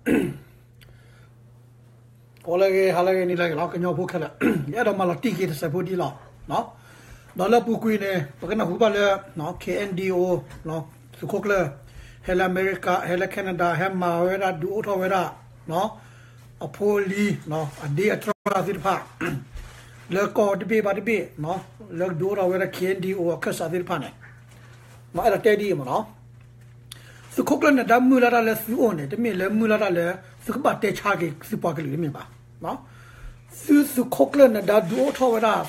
ဂီၤလၢအဂ့ၤ ဟါလၢအဂ့ၤ နံၤလၢအဂ့ၤလီၤ ကညီဖိခဲလၢာ် ယအဲၣ်ဒိးမၤလီၤတံၢ်က့ၤတစဲးဖိဒ်လီၤ. ဒီးလၢအပူၤကွံာ်န့ၣ် ပကနၢ်ဟူဘၣ်လၢ KNDO သုးခိၣ်ကျၢၢ် ဟဲလၢအမဲရကၤ ဟဲလၢ Canada ဟဲမၤဝဲဒၣ် ဒုးအိၣ်ထီၣ်ဝဲဒၣ် အဖိအလံၤ အဒ့အတြၢ်သ့ၣ်တဖၣ် လၢကီၢ်တဘ့ၣ်ဘၣ်တဘ့ၣ် လၢကဒုးအိၣ်ထီၣ်ဝဲဒၣ် KNDO အခၢၣ်စးသ့ၣ်တဖၣ်န့ၣ် အဲၣ်ဒိးတဲဒ်အံၤမ့ၢ်နီၤ သုးခိၣ်ကျၢၢ်နဒါမုၢ်လၢ်တၢ်လၢသုအိၣ်န့ၣ် တမ့ၢ်လၢမုၢ်လၢ်တၢ်လၢ သုကဘၣ်တဲဆါက့ၤသုပှၤကလုာ်တမ့ၢ်ဘၣ်. သုသုးခိၣ်ကျၢၢ်နဒါဒုးအိၣ်ထီၣ်ဝဲဒၣ်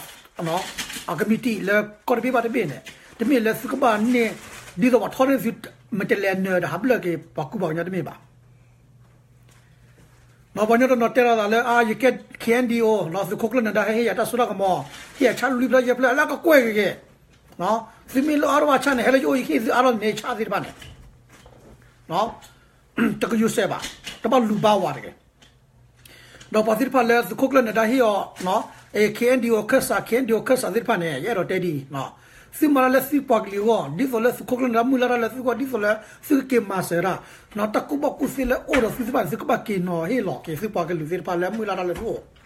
အကမံးတံာ်လၢကီၢ်တဘ့ၣ်ဘၣ်တဘ့ၣ်န့ၣ် တမ့ၢ်လၢသုကဘၣ်န့ၢ် ဒ်သိးပှၤထီၣ်န့ၢ်သု မ့ၢ်တလဲၤနၢၤဒီးဟးဘျၢၣ်က့ၤပှၤကူပှၤကညီတမ့ၢ်ဘၣ်. ပှၤကညီတနီၤတဲလီၤသးလၢ အါ ယကဲ KNDO သုးခိၣ်ကျၢၢ်နဒါဟဲဟ့ၣ်ယၤတၢ်စိတၢ်ကမီၤ ဟ့ၣ်ယၤဆၣ်လွံၢ်ဖျၢၣ်ယဲၢ်ဖျၢၣ် လၢကကွဲၢ်က့ၤက့ၤ သုမ့ၢ်လိၣ်အါထီၣ်ဘၣ်ဆၣ်န့ၣ် ဟဲလၢယအိၣ်ယကဟ့ၣ်သုအါထီၣ်န့ၣ်ဆၣ်သ့ၣ်တဖၣ်န့ၣ် တကယိၤစဲးဘၣ် တဘၣ်လူၤဘါဝၤတဂ့ၤ. ဒီးပှၤသ့ၣ်တဖၣ်လၢသုးခိၣ်ကျၢၢ်နဒါဟ့ၣ်အီၤ KNDO အခၢၣ်စး KNDO အခၢၣ်စးသ့ၣ်တဖၣ်န့ၣ် ယအဲၣ်ဒိးတဲဒ်အံၤ သုမၤတၢ်လၢသုပှၤကလုာ်အဂီၢ် ဒ်သိးလၢသုးခိၣ်ကျၢၢ်နဒါမုၢ်လၢ်တၢ်လၢသုဂီၢ် ဒ်သိးလၢသုကက့ၤမၤစၢၤတၢ် တၢ်ကူၣ်ဘၣ်ကူၣ်သ့လၢအိၣ်ဒီးသုသ့ၣ်တဖၣ်န့ၣ် သုကဘၣ်က့ၤနီၤဟ့ၣ်လီၤက့ၤသုပှၤကလုာ်သ့ၣ်တဖၣ်လၢမုၢ်လၢ်တၢ်လၢသုအိၣ် ဒီ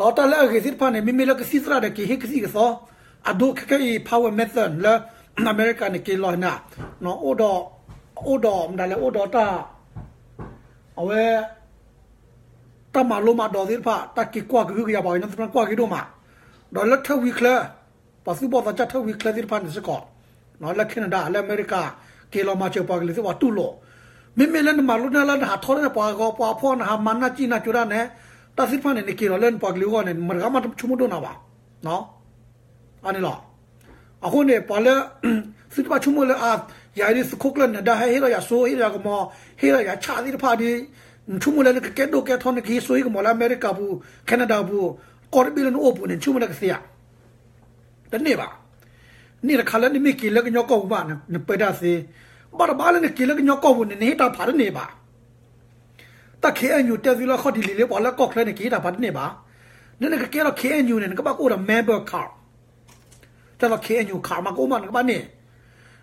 းတၢ်လၢအဂ့ၤသ့ၣ်တဖၣ်န့ၣ် မ့မ့ၢ်လၢကသံၣ်သရၣ်ဒီးက့ၤဟ့ၣ်ကသံၣ်ကသီ အဒိခဲကဲအံၤ power method လၢ အမဲရကၤန့ၣ် က့ၤလီၤနၤ အိၣ်ဒီး အိၣ်ဒီးမတၤလဲၣ် အိၣ်ဒီးတၢ် အဝဲ တၢ်မၤလိမၤဒိးသ့ၣ်တဖၣ် တၢ်က့ၤကွၢ်ကဟုကယာ်ပှၤကညီသ့ၣ်တဖၣ်န့ၣ် ကွၢ်က့ၤဒိၣ်မး ဒီးလၢထၢဝံချၢ ပှၤသူၣ်ဘီၣ်သးစၢ်ထၢဝံချၢသ့ၣ်တဖၣ်န့ၣ်စ့ၢ်ကီး လၢ Canada လၢအမဲရကၤ က့ၤလီၤမၤစၢၤပှၤကလုာ်သ့ၣ်တဖၣ်တူၢ်လိာ် မ့မ့ၢ်လၢနမၤလိန့ၢ်လၢနဟးထီၣ်လၢနပှၤဂီၤပှၤဖီၣ် နဟးမၤနၢ်စံၣ်နၢ်ကၠိတၢ်န့ၣ် တၢ်သ့ၣ်တဖၣ်န့ၣ် နက့ၤလီၤလၢနပှၤကလုာ်အဂီၢ်န့ၣ် မတဂၤမးတဆိကမိၣ်ဒိၣ်နၤဘၣ် အန့ၣ်လီၤ. အဃိန့ၣ် ပှၤလၢ သုတဘၣ်ဆိကမိၣ်လၢ အါ ယၤအံၤဒ်သုးခိၣ်ကျၢၢ်နဒါဟဲဟ့ၣ်လီၤယၤစိ ဟ့ၣ်လီၤယၤကမီၤ ဟ့ၣ်လီၤယၤဆၣ်သ့ၣ်တဖၣ်ဒီး နဆိကမိၣ်လၢနကကဲဒိၣ်ကဲထီ နကဟ့ၣ်စိဟ့ၣ်ကမီၤလၢအမဲရကၤပူၤ Canada ပူၤ ကီၢ်တဘ့ၣ်လၢနအိၣ်ပူၤန့ၣ် နဆိကမိၣ်လၢကသ့ဧါ တန့ၢ်ဘၣ်. န့ၣ်တခါလၢနမ့ၢ်က့ၤလၢကညီကီၢ်ပူၤဘၣ် နပၢတၢ်သ့, ဘၣ်တဘၣ်လၢနက့ၤလၢကညီကီၢ်ပူၤန့ၣ် နဟ့ၣ်တၢ်ဖးတန့ၢ်ဘၣ်. တၢ် K N U တဲသုလၢခီၣ်ထံးလံၤလံ ပှၤလၢကီၢ်ချၢန့ၣ် ကဟ့ၣ်တၢ်ဖးတန့ၢ်ဘၣ်. လၢနကကဲထီၣ် K N U န့ၣ် နကဘၣ်ကအိၣ်ဒီး member card တၢ်လီၤ K N U card မးကအိၣ်မး နကဘၣ်န့ၢ်.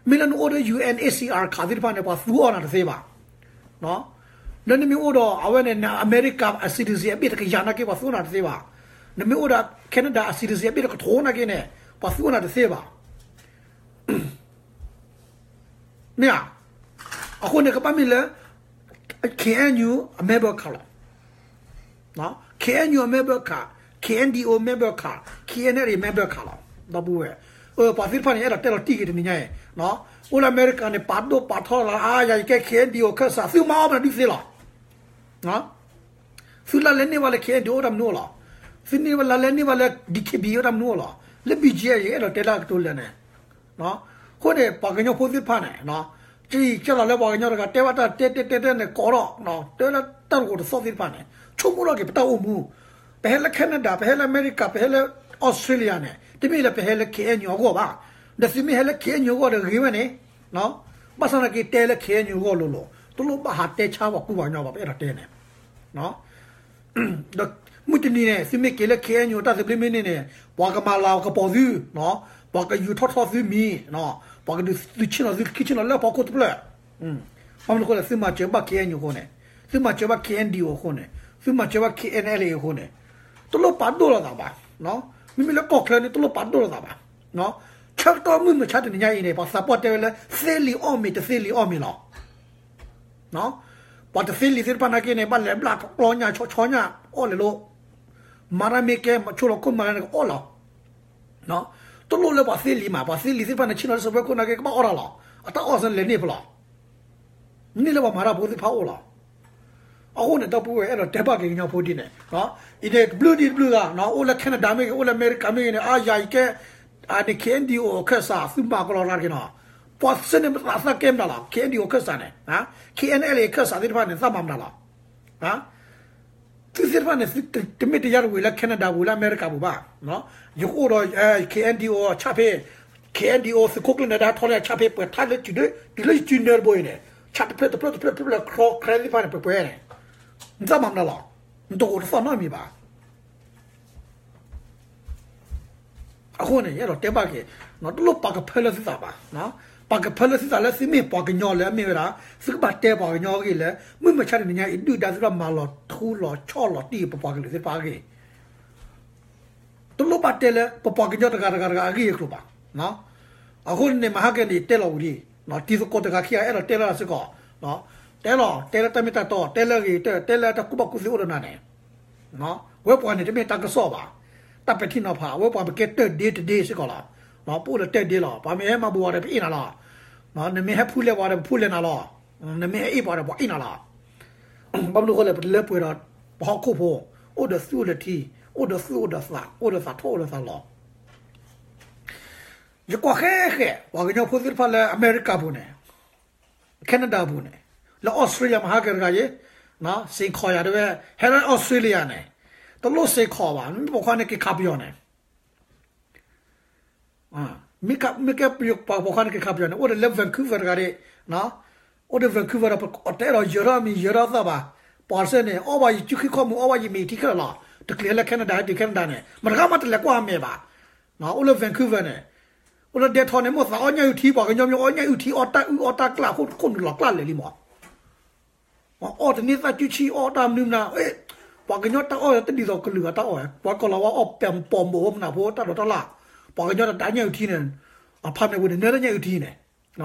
မ့ၢ်လၢနအိၣ်ဒီး U N H C R card သ့ၣ်တဖၣ်န့ၣ် ပှၤသူအီၣ်နၤတသ့ဘၣ်. လၢနမ့ၢ်အိၣ်ဒီးအဝဲန့ၣ် အမဲရကၤအ citizen အဘ့ၣ်တကယၤနာ်က့ ပှၤသူအီၣ်နၤတသ့ဘၣ်. နမ့ၢ်အိၣ်ဒီး Canada အ citizen အဘ့ၣ်တကထိနာ်က့န့ၣ် ပှၤသူအီၣ်နၤတသ့ဘၣ်. မ့ၢ်ဧါ. အဃိန့ၣ် ကဘၣ်မ့ၢ်လၢ K N U အ member card လီၤ. K N U အ member card, K N D O member card, K N L A member card လီၤ. ဒီပုၢ်ဝဲၢ်, ပှၤသ့ၣ်တဖၣ်န့ၣ် အဲၣ်ဒိးတဲလီၤတံၢ်က့ၤတနံၤညါအံၤ, အိၣ်လၢအမဲရကၤန့ၣ် ပာ်ဒိၣ်ပာ်ထီလီၤ, အါ ယၤယကဲ K N D O ခၢၣ်စး သုမၤအီၣ်မးဒုးသ့လီၤ. သုလၢလဲၤန့ၢ်ဘၣ်လၢ K N D O အိၣ်တၢ်မနုၤအိၣ်လီၤ. သုန့ၢ်ဘၣ်လၢလဲၤန့ၢ်ဘၣ်လၢ D K B A အိၣ်တၢ်မနုၤအိၣ်လီၤ. လၢ B G F ယအဲၣ်ဒိးတဲဒၣ်ကတိၤလၢာ်န့ၣ် အဃိန့ၣ် ပှၤကညီဖိသ့ၣ်တဖၣ်န့ၣ် ကကဲလီၤလၢပှၤကညီတဂၤ တဲဘၣ်တၢ်တဲတဲတဲတဲန့ၣ် ကိးထီၣ် တဲလၢတၢ်တကိးတသီၣ်သ့ၣ်တဖၣ်န့ၣ် ဆိကမိၣ်ထီၣ်က့ၤပတၢ်အိၣ်မူ, ပဟဲလၢ Canada ပဟဲလၢအမဲရကၤ ပဟဲလၢ Australia န့ၣ် တမ့ၢ်လၢပဟဲလၢ K N U အဂီၢ်ဘၣ်. ဒီးသုမ့ၢ်ဟဲလၢ K N U အဂီၢ်ဒီးဂ့ၤဝဲန့ၣ် ဘၣ်ဆၣ်သနာ်က့တဲလၢ K N U အဂီၢ်လိၤလိၤ တလိၣ်ဘၣ်ဟးတဲဆါပှၤကူပှၤကညီဘၣ် ပအဲၣ်ဒိးတဲန့ၣ် ဒီးမုၢ်တနံၤန့ၣ် သုမ့ၢ်က့ၤလၢ K N U တၢ်သဘျ့မ့ၢ်န့ၢ်န့ၣ် ပှၤကမၤလၤကပီၤသု, ပှၤကယူၤထီၣ်ထီသုမံၤ, ပှၤကဒုးသုဆ့ၣ်နီၤသုခံဆ့ၣ်နီၤလၢဖီခိၣ်တဖျၢၣ်. ဘၣ်မနုၤအဃိလဲၣ် သုမၤစၢၤဘၣ် K N U အဃိန့ၣ်, သုမၤစၢၤဘၣ် K N D O အဃိန့ၣ်, သုမၤစၢၤဘၣ် K N L A အဃိန့ၣ်, တလိၣ်ပာ်ဒိၣ်လိာ်သးဘၣ်. မ့မ့ၢ်လၢကီၢ်ချၢန့ၣ် တလိၣ်ပာ်ဒိၣ်လိာ်သးဘၣ်. ဆၢကတီၢ်မုၢ်မဆါတနံၤညါအံၤန့ၣ် ပှၤသးပှၢ်တဲဝဲလၢ သ့လံာ်အီၣ်မ့ၤ တသ့လံာ်အီၣ်မ့ၤလီၤ. ပှၤတသ့လံာ်သ့ၣ်တဖၣ်နာ်က့န့ၣ် ဘၣ်လဲၤဘျၣ်ကျီညၣ်ဆီဆီညၣ်အီၣ်လဲၤလိၤ, မၤတၢ်မ့ၢ်ကဲ ဆိလီၤခိၣ်မၤန့ၣ်ကအီၣ်လီၤ. တလိၣ်လၢပှၤသ့လံာ်မး, ပှၤသ့လံာ်သ့ၣ်တဖၣ်န့ၣ် ဆ့ၣ်နီၤလၢစပွဲခိၣ်နာ်က့ ကဘၣ်အီၣ်တၢ်လီၤ. အတၢ်အီၣ်စ့ၢ်န့ၣ်လဲၤန့ၢ်ဖဲလဲၣ်. န့ၢ်လၢပှၤမၤတၢ်ဖိသ့ၣ်တဖၣ်အိၣ်လီၤ. အဃိန့ၣ် ဒီပုၢ်ဝဲၢ်အဲၣ်ဒိးတဲဘၣ်က့ၤကညီဖိဒ်န့ၣ်, အံၤန့ၣ်တဘျုးဒံးတဘျုးဂၤ, အိၣ်လၢ Canada မ့ၢ်ဂ့ၤ အိၣ်လၢအမဲရကၤမ့ၢ်ဂ့ၤန့ၣ် အါယၤအံၤကဲ အန့ၣ် K N D O အခၢၣ်စး သုမၤကလီၤတၢ်တက့ၢ်နီၤ. ပှၤသ့န့ၣ် ပသးကဲမတၤလီၤ K N D O အခၢၣ်စးန့ၣ်, K N L A အခၢၣ်စးသ့ၣ်တဖၣ်န့ၣ် သးမၤမတၤလီၤ. သုသ့ၣ်တဖၣ်န့ၣ် သုတမ့ၢ်တယါတဝံၤလၢ Canada ပူၤ လၢအမဲရကၤပူၤဘၣ်. ယကအိၣ်ဒီး K N D O ဆၣ်ဖဲ, K N D O သုးခိၣ်ကျၢၢ်နဒါထီၣ်လၢဆၣ်ဖဲ ပှဲၤထါလၢ တုၤလၢယစုနၢတဘိအံၤန့ၣ်, ဆၣ်တဖျၢၣ်တဖျၢၣ်တဖျၢၣ်တဖျၢၣ် ခီခရဲသ့ၣ်တဖၣ်န့ၣ် ပှဲၤပှဲၤန့ၣ်, နသးမၤမတၤလီၤ. နတအိၣ်တသီၣ်နီတမံၤဘၣ်. အဃိန့ၣ် ယအဲၣ်ဒိးတဲဘၣ်က့ၤ, တလိၣ်ပာ်ကဖၢလၢသုသးဘၣ်. ပှၤကဖၢလၢသုသးလၢသုမ့ၢ်ပှၤကညီလၢအမ့ၢ်ဝဲဒၣ် သုကဘၣ်တဲပှၤကညီအဂ့ၢ်လၢ မုၢ်မဆါတနံၤညါအံၤ ဒုၣ်ဒါသုတၢ်မၤလီၤထူလီၤဆီလီၤတံၢ်ပပှၤကလုာ်သ့ၣ်တဖၣ်အဂ့ၢ် တလိၣ်ဘၣ်တဲလၢပပှၤကညီတဂၤတဂၤတဂၤအဂ့ၢ်အကျိၤဘၣ်. အဃိန့ၣ် မဟါကဲန့ၣ် တဲလီၤဝံၤလံ, တံၤသကိးတဂၤခံဂၤအဲၣ်ဒိးတဲလၢ်စ့ၢ်ကီး, တဲလီၤ တဲလၢတၢ်မ့ၢ်တၢ်တီ, တဲလၢအဂ့ၤ, တဲလၢတၢ်ကူၣ်ဘၣ်ကူၣ်သ့အိၣ်ဒီးနၤန့ၣ်, ဝဲပှၤန့ၣ် တမ့ၢ်တၢ်ကစီၣ်ဘၣ်, တၢ်ပဲာ်ထံနီၤဖး, ဝဲပှၤပကဲတၢၢ်ဒ့တဒ့စ့ၢ်ကီးလီၤ. ပအိၣ်လၢတၢၢ်ဒ့လီၤ, ပှၤမ့ၢ်ဟဲမၤဘူးအီၤဒီး ပအ့ၣ်နၤလီၤ. နမ့ၢ်ဟဲဖူလဲၣ်ပှၤဒီး ပဖူလဲၣ်နၤလီၤ. နမ့ၢ်ဟဲအ့ၣ်ပှၤဒီး ပှၤအ့ၣ်နၤလီၤ. ဘၣ်မနုၤအဃိလဲၣ်, ပတလၢပှဲၤဒီး ပဟီၣ်ခိၣ်ဖိ, အိၣ်ဒီးသူၣ်အိၣ်ဒီးထံ, အိၣ်ဒီးသူၣ်အိၣ်ဒီးသး, အိၣ်ဒီးသးထီၣ်အိၣ်ဒီးသးလီၤ. ယကွၢ်ဃဲဃဲ ပှၤကညီဖိသ့ၣ်တဖၣ်လၢအမဲရကၤပူၤန့ၣ်, Canada ပူၤန့ၣ်, လၢ Australia မဟါကဲတဂၤယဲ, Saint Croix ယၤတဲဝဲ, ဟဲလၢ Australia န့ၣ်, တလိၣ် Saint Croix ဘၣ်, မ့ၢ်ပိာ်ခွါန့ၣ်က့ၤခးပယီၤန့ၣ် မ့ၢ်ကဲပိာ်ခွါန့ၣ်က့ၤခးပယီၤန့ၣ် အိၣ်ဒီးလၢ Vancouver တဂၤဒၣ်, အိၣ်ဒီး Vancouver ဒီး ပတအဲၣ်ဒိးယၢၤထီၣ်မံၤယၢၤထီၣ်သၣ်ဘၣ်, ပှၤတစဲန့ၣ် အီၣ်ဘၣ်ယစုခံခီၣ်မုၢ် အီၣ်ဘၣ်ယမဲာ်ထံခဲလၢာ်လီၤ. တချုးလၢ Canada ဟဲတုၤ Canada န့ၣ် မတဂၤမးတလဲၤကွၢ်အမဲာ်ဘၣ်. အိၣ်လၢ Vancouver န့ၣ်, အိၣ်လၢဒဲထီန့ၣ် မိၢ်သးအီၣ်ညၣ်အုၣ်ထံ ပှၤကညီမ့ၢ်အီၣ်ညၣ်အုၣ်ထံ အီၣ်တၢ်အုၣ်အီၣ်တၢ်ကျၢ် ခိၣ်နူာ်လီၤကျၢ်လဲာ်လံမး အီၣ်တန့ၢ်သၣ်စုဆံၣ် အီၣ်တၢ်မနုၤမနုၤ, ပှၤကညီတၢ်အီၣ်တဒ်သိးကလုာ်အတၢ်အီၣ်, ပှၤကိးလီၤဝဲအီၣ်ပၢၤပိာ်မိၢ်မနၤဖိတၢ်ဒိးတၢ်လၢ်, ပှၤကညီတဒၣ်ညၣ်အုၣ်ထံန့ၣ်, အဖါမ့ၢ်ဝဲန့ၣ် နၢတၢ်ညၣ်အုၣ်ထံန့ၣ်,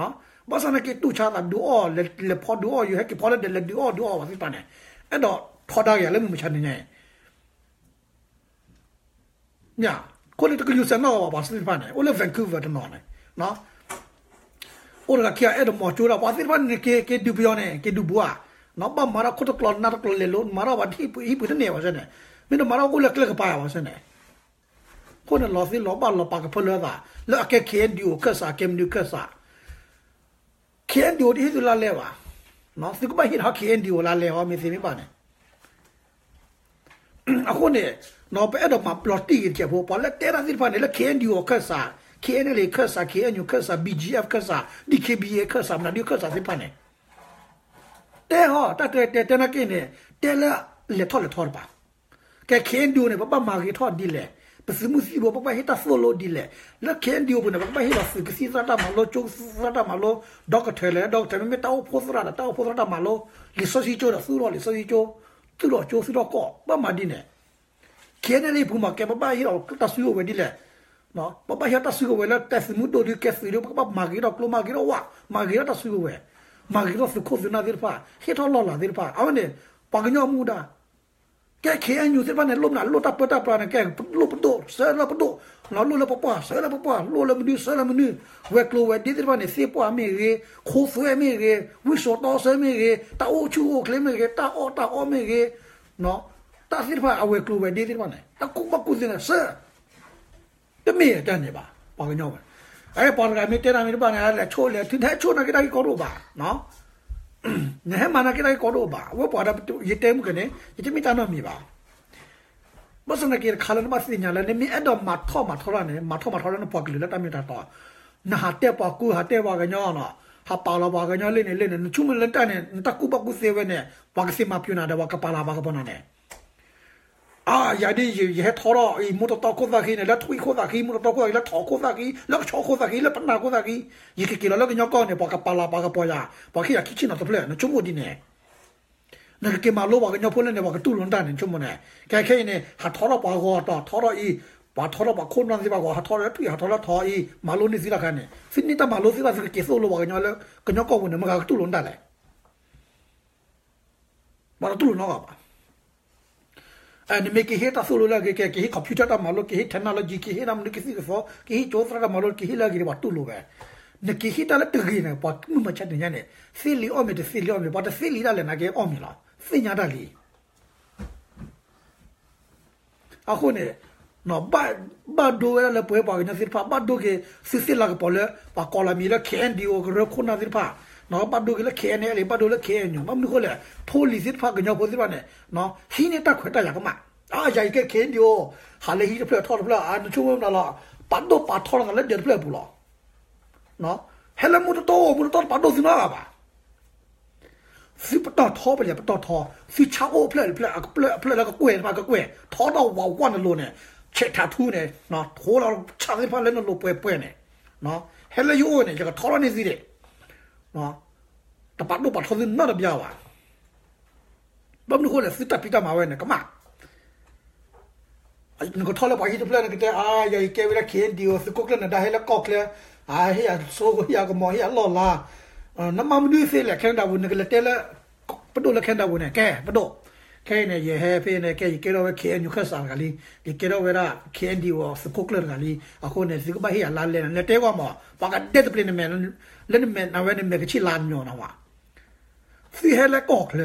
ဘၣ်ဆၣ်သနာ်က့ တူၢ်ဆါသးဒုးအီၣ် လဲၤဖီဒုးအီၣ် ယဟဲက့ၤဖီလၢဒဲးလဲၤဒုးအီၣ်ဒုးအီၣ်ပှၤသ့ၣ်တဖၣ်န့ၣ်, အဲၣ်ဒိးထီဒါက့ၤယၤလၢမုၢ်မဆါတနံၤညါအံၤ အဃိန့ၣ် တကယူၤစဲးနီၣ်အီၤဘၣ် ပှၤသ့ၣ်တဖၣ်န့ၣ် အိၣ်လၢ Vancouver တနီၤန့ၣ်, အိၣ်တဂၤခံဂၤအဲၣ်ဒိးမၤကၠိဒၣ် ပှၤသ့ၣ်တဖၣ်န့ၣ် က့ၤဒုးပယီၤန့ၣ် က့ၤဒုးဘူးဧါ, ဘၣ်မၤထီၣ်ခိၣ်တကျိၤနၢ်တကျိၤလဲၤလိၤ မၤထီၣ်ပှၤဟံၣ်ပူၤတန့ၢ်ဘၣ်စ့ၢ်န့ၣ်, မ့ၢ်တမၤထီၣ်အိၣ်လၢကျဲကပၤယၤဘၣ်စ့ၢ်န့ၣ်, အဃိန့ၣ် လီၤသ့လီၤဘၣ်လီၤပာ်ကဖၢလၢသး လၢအကဲ KNDO ခၢၣ်စး KNU ခၢၣ်စး KNDO တဟ့ၣ်သုလါလဲဘၣ်, သုကဘၣ်ဟ့ၣ်ထီၣ် KNDO လါလဲဟီ မ့ၢ်သ့မ့ၢ်ဘၣ်န့ၣ်, အဃိန့ၣ် ပအဲၣ်ဒိးမၤပျီၤတံၢ်ဂ့ၤတကဲးဖိ ပှၤလၢတဲတၢ်သ့ၣ်တဖၣ်န့ၣ် လၢ KNDO ခၢၣ်စး KNLA ခၢၣ်စး KNU ခၢၣ်စး BGF ခၢၣ်စး DKBA ခၢၣ်စး မနုၤဒုခၢၣ်စးသ့ၣ်တဖၣ်န့ၣ်, တဲဟီ တၢ်တဲတဲတဲနာ်က့န့ၣ် တဲလၢလဲၤထီၣ်လဲၤထီတပၤ ကဲ KNDO န့ၣ် ပဘၣ်မၤဂ့ၤထီၣ်ဒ်လဲၣ်, ပသုးမုၢ်သံၣ်ဘိ ပကဘၣ်ဟ့ၣ်တၢ်သိၣ်လိဒ်လဲၣ်, လၢ KNDO ပူၤန့ၣ် ပကဘၣ်ဟ့ၣ်လီၤသုးကသံၣ်သရၣ်တၢ်မၤလိ ကၠိသရၣ်တၢ်မၤလိ, ဒီကထၢၣ်လဲၣ် ဒီကထၢၣ် မ့မ့ၢ်တၢ်အိၣ်ဖှိၣ်သရၣ်ဒီး တၢ်အိၣ်ဖှိၣ်သရၣ်တၢ်မၤလိ, လံာ်စီဆှံကၠိဒီး သူၣ်ထီၣ်လံာ်စီဆှံကၠိ, သူၣ်ထီၣ်ကၠိ သူၣ်ထီၣ်ကီၢ် ဘၣ်မၤဒ်န့ၣ်, KNLA ပူၤမ့ၢ်ကဲ ပဘၣ်ဟ့ၣ်လီၤတၢ်စုကဝဲၤဒ်လဲၣ်, ပဘၣ်ဟ့ၣ်လီၤတၢ်စုကဝဲၤလၢ ကဲသုးမုၢ်ဒိၣ်ဒု ကဲသုးဒု ပကဘၣ်မၤဂ့ၤထီၣ်ကျိ မၤဂ့ၤထီၣ်ဝၣ် မၤဂ့ၤထီၣ်တၢ်စုကဝဲၤ, မၤဂ့ၤထီၣ်သုးခိၣ်သုးနၢ်သ့ၣ်တဖၣ် ဟ့ၣ်ထီၣ်လီၢ်လၤသ့ၣ်တဖၣ် အဝဲန့ၣ် ပှၤကညီမူဒါ ကဲ KNU သ့ၣ်တဖၣ်န့ၣ် လိၣ်မနုၤ လိၣ်တၢ်ပၢတၢ်ပြးန့ၣ် ကဲ လိၣ်ပဒိၣ် ဆှၢလၢပဒိၣ်, လိၣ်လၢပပှၢ် ဆှၢလၢပပှၢ် လိၣ်လၢမနုၤ ဆှၢလၢမနုၤ, ဝဲၤကျိၤဝဲၤဒ့သ့ၣ်တဖၣ်န့ၣ် သ့ၣ်ပှၢ်မ့ၢ်ဂ့ၤ, ခိသွဲမ့ၢ်ဂ့ၤ, ဝံၣ်စိာ်တီဆှၢမ့ၢ်ဂ့ၤ, တၢ်အိၣ်ဆူၣ်အိၣ်ချ့မ့ၢ်ဂ့ၤ, တၢ်အီၣ်တၢ်အီမ့ၢ်ဂ့ၤ, တၢ်သ့ၣ်တဖၣ် အဝဲၤကျိၤဝဲၤဒ့သ့ၣ်တဖၣ်န့ၣ် တၢ်ကူၣ်ဘၣ်ကူၣ်သ့န့ၣ် ဆှၢ တမ့ၢ်တၢ်န့ၣ်ဘၣ် ပှၤကညီဝဲ, အဲ ပှၤတဂၤမ့ၢ်တဲနၤမ့ၢ်တဘၣ်န့ၣ် လဲၤဆိၣ်လဲၤထု နဟဲဆိၣ်နာ်က့တၢ်ဂ့ၢ်ကီတအိၣ်ဘၣ်, နဟဲမၤနာ်က့တၢ်ဂ့ၢ်ကီတအိၣ်ဘၣ်, အဝဲပှၤဒီး ယတဲမုၢ်ကန့ၣ် ယတမ့ၢ်တၢ်နီတမံၤဘၣ်. ဘၣ်ဆၣ်သနာ်က့တခါလၢနဘၣ်သ့ၣ်ညါလၢ နမ့ၢ်အဲၣ်ဒိးမၤထီၣ်မၤထီတၢ်န့ၣ် မၤထီၣ်မၤထီလၢနပှၤကလုာ်လၢတၢ်မ့ၢ်တၢ်တီ, နဟးတဲပှၤကူ ဟးတဲပှၤကညီနီၤ, ဟးပာ်လီၤပှၤကညီလၢန့ၣ်လၢန့ၣ် နဆိကမိၣ်လၢတၢ်န့ၣ် နတၢ်ကူၣ်ဘၣ်ကူၣ်သ့ဝဲန့ၣ် ပှၤကသ့မၤပျီနၤဒီး ပှၤကပာ်လီၤပှၤကပီၤနၤန့ၣ် အါ ယၤဒ် ယဟဲထီထီၣ်အံၤ မူတတီခိၣ်သၣ်ဃံန့ၣ် လၢထွံၣ်ခိၣ်သၣ်ဃံ မူတတီခိၣ်သၣ်ဃံ လၢထီၣ်ခိၣ်သၣ်ဃံ လၢကဆီခိၣ်သၣ်ဃံ လၢပနၢ်ခိၣ်သၣ်ဃံ, ယကက့ၤလီၤလၢကညီကီၢ်န့ၣ် ပှၤကပာ်လီၤပှၤကပီၤယၤ ပှၤကဟ့ၣ်ယၤခံဆံနီၤတဖျၢၣ် နဆိကမိၣ်ဒ်န့ၣ်, နကက့ၤမၤလိပှၤကညီဖိလၢန့ၣ် ပှၤကတူၢ်လိာ်နတၢ်န့ၣ် နဆိကမိၣ်န့ၣ်, ခဲခဲအံၤန့ၣ် ဟးထီထီၣ်ပှၤဂီၤတီၤ ထီထီၣ်အံၤ, ပှၤထီထီၣ်ပှၤခိၣ်နၢ်သ့ၣ်တဖၣ်ဂီၤ ဟးထီထီၣ်ထွံၣ် ဟးထီထီၣ်ထီအံၤ မၤလိန့ၢ်သုတၢ်ခါန့ၣ် သုန့ၢ်တၢ်မၤလိသ့ၣ်တဖၣ် သုကက့ၤသိၣ်လိပှၤကညီလၢ ကညီကီၢ်ပူၤန့ၣ် မတၤကတူၢ်လိာ်နတၢ်လဲၣ် ပှၤတတူၢ်လိာ်နီတဂၤဘၣ်. နမ့ၢ်ကဟ့ၣ်တၢ်သိၣ်လိလၢအဂ့ၤကဲ ကဟ့ၣ် computer တၢ်မၤလိ ကဟ့ၣ် technology ကဟ့ၣ်တၢ်မနုၤကသံၣ်ကသီ ကဟ့ၣ်ကၠိသရၣ်တၢ်မၤလိ ကဟ့ၣ်လၢအဂ့ၤန့ၣ် ပှၤတူၢ်လိာ်ဝဲ. နကဟ့ၣ်တၢ်လၢတဂ့ၤန့ၣ် ပှၤမုၢ်မဆါတနံၤညါန့ၣ် သ့လံာ်အီၣ်မ့ၤတသ့လံာ်အီၣ်မ့ၤ ပှၤတသ့လံာ်ဒၣ်လဲာ်နာ်က့အီၣ်မ့ၤလီၤ. သ့ၣ်ညါတၢ်လံ အဃိန့ၣ် ဘၣ်ဒိဝဲဒၣ်လၢပဝဲပှၤကညီသ့ၣ်တဖၣ် ဘၣ်ဒိက့ၤသုသ့ၣ်လၤကပီၤလၢ ပှၤကိးလီၤမံၤလၢ KNDO ကရၢခိၣ်နၢ်သ့ၣ်တဖၣ်, ဘၣ်ဒိက့ၤလၢ KNLA ဘၣ်ဒိလၢ KNU ဘၣ်မနုၤအဃိလဲၣ် ဖိလံၤသ့ၣ်တဖၣ် ကညီဖိသ့ၣ်တဖၣ်န့ၣ် ဟံးန့ၢ်တၢ်ခွဲးတၢ်ယာ်ကမၣ်, အါ ယၤအံၤကဲ KNDO ဟးလၢဟံၣ်တဖျၢၣ်ထီၣ်တဖျၢၣ် အါ နဆိကမိၣ်မနုၤလီၤ, ပာ်ဒိၣ်ပာ်ထီလီၤသးလၢဒၢးတဖျၢၣ်အပူၤလီၤ. ဟဲလၢမူတတီ မူတတီတပာ်ဒိၣ်သုနီတဂၤဘၣ်. သုပတီၢ်ထီပလဲၤပတီၢ်ထီ, သုဆါအိၣ်ဖျၢၣ်တဖျၢၣ် အဖျၢၣ်လၢကကွဲၢ်တဖၣ်ကကွဲၢ် ထီထီၣ်ဝးဝးနလိၤန့ၣ်, ဆဲးထးထူန့ၣ်, ထိလီၤဆၣ်သ့ၣ်တဖၣ်လၢနလိၤပှဲၤပှဲၤန့ၣ်, ဟဲလၢယအိၣ်န့ၣ် ယကထီထီၣ်န့ၢ်သုဒံး, တပာ်ဒိၣ်ပာ်ထီသုနီတဘျီဘၣ်. ဘၣ်မနုၤအဃိလဲၣ် သုတၢ်ဖံးတၢ်မၤဝဲန့ၣ် ကမၣ် နကထီၣ်လၢပှၤဟံၣ်တဖျၢၣ် နကတဲ အါ ယၤယကဲဝဲဒၣ် ခ့ၣ်အဲၣ်ယူၣ် သုးခိၣ်ကျၢၢ်နဒါ ဟဲလၢကီၢ်ချၢ, ဟ့ၣ်ယၤစိ ဟ့ၣ်ယၤကမီၤ ဟ့ၣ်ယၤလီၢ်လၤ, နမၤမနုၤသ့လဲၣ် Canada ပူၤ နကလဲၤတဲလၢ ပဒိၣ်လၢ Canada ပူၤန့ၣ် ကဲ ပဒိၣ်, ခဲအံၤန့ၣ် ယဟဲဖဲန့ၣ် ကဲ ယကဲထီၣ်ဝဲ ခ့ၣ်အဲၣ်ယူၣ် ခၢၣ်စးတဂၤလံ, ယကဲထီၣ်ဝဲဒၣ် ခ့ၣ်အဲၣ်ယူၣ် သုးခိၣ်ကျၢၢ်တဂၤလံ, အဃိန့ၣ် သုကဘၣ်ဟ့ၣ်ယၤလါလဲန့ၣ် နတဲကွၢ်မး ပှၤကဒဲတပျ့ၤနမဲာ်, လၢနမဲာ်နဝဲန့ၣ် မဲာ်ကဆ့ၣ်လါညီနၤဝဲ, သုဟဲလၢကီၢ်ချၢ